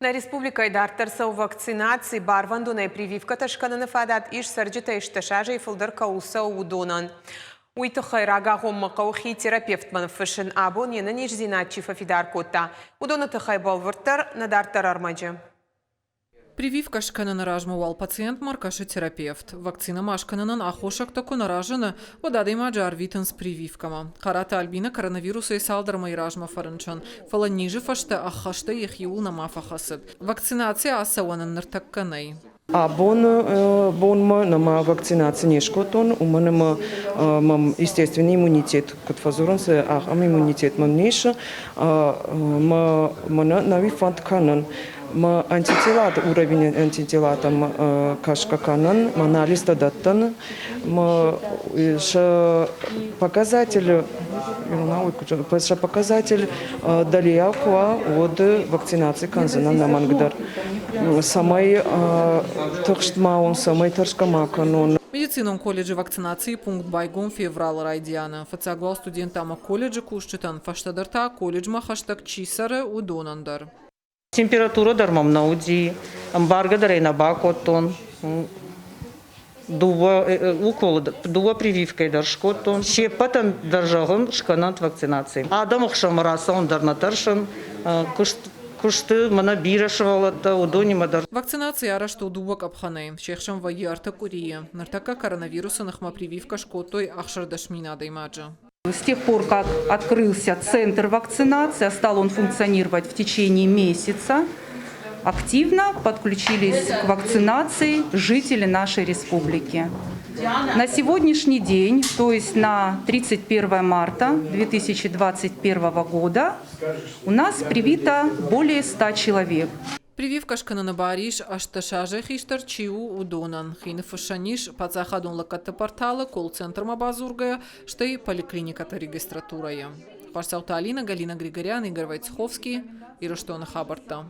Нӕ республикӕйы дарддӕр цӕуы вакцинаци, барвӕндонӕй прививкӕтӕ скӕныны фадат ис цӕрджытӕй 18 азӕй фылдӕр кӕуыл цӕуы, уыдонӕн. Уый тыххӕй рагагъоммӕ хъӕуы хи терапевтмӕ ныффыссын. Абон йе нӕниздзинад чи фӕфидар кодта, уыдоны тыххӕй бӕлвырддӕр нӕ дарддӕр ӕрмӕджы. Прививкӕ скӕныны размӕ уал пациентмӕ ӕркӕсы терапевт. Вакцинӕ ма скӕнынӕн аххосӕгтӕ куы нӕ разыны, уӕд адӕймаджы арвитынц прививкӕмӕ. Хъараты Альбинӕ коронавирусӕй цалдӕр мӕйы размӕ фӕрынчын, фӕлӕ низы фӕстӕ ӕххӕстӕй йӕхиуыл нӕма фӕхӕцыд. Вакцинаци ацӕуӕн ын ныртӕккӕ нӕй. Абоны бонмӕ нӕма вакцинаци не скодтон, уымӕн ӕмӕ мӕм естественный иммунитет, куыд фӕдзурынц, ахӕм иммунитет мӕм не ис. Мӕнӕ нӕуи фӕнд кӕнын Мӕ антителаты уровень антителатӕм кӕсгӕ кӕнын, анализтӕ дӕттын. Мӕ сӕ показатель сӕ показатель дӕлейау куы уа, уӕд вакцинаци кӕндзынӕн ӕнӕмӕнгдӕр, цӕмӕй тыхст ма уон, цӕмӕй тӕрсгӕ ма кӕнон. Медицинон колледжы вакцинацийы пункт байгом февралы райдианы. Фыццаг уал студенттӕ ӕмӕ колледжы кусджытӕн, фӕстӕдӕр та колледжмӕ хӕстӕг чи цӕры, уыдонӕн дӕр. Температурӕ дӕр мӕм нӕ уыди, ӕмбаргӕ дӕр ӕй нӕ бакодтон. Дыууӕ уколы, дыууӕ прививкӕйы дӕр скодтон. Се ппӕтӕн дӕр зӕгъын, скӕнӕнт вакцинаци. Адӕмы хсӕнмӕ рацӕуын дӕр нӕ тӕрсын. Куыст куысты мӕнӕ бирӕ сывӕллӕттӕ, уыдонимӕ дӕр. Вакцинаци арӕзт у дыууӕ къӕпхӕнӕй. Се хсӕн вӕййы ӕртӕ къуырийы. Ныртӕккӕ коронавирусы ныхмӕ прививкӕ скодтой 16 000 адӕймаджы. С тех пор, как открылся центр вакцинации, а стал он функционировать в течение месяца, активно подключились к вакцинации жители нашей республики. На сегодняшний день, то есть на 31 марта 2021 года, у нас привито более 100 человек. Прививкӕ скӕныны бар ис, 18 азӕй хистӕр чи у, уыдонӕн. Хи ныффыссӕн ис паддзахадон лӕггӕдты порталы, колл-центрмӕ бадзургӕйӕ, стӕй поликлиникӕты регистратурӕйы. Хъуарцауты Алинӕ, Галина Григорян, Игорь Войцеховский, Ирыстоны хабӕрттӕ.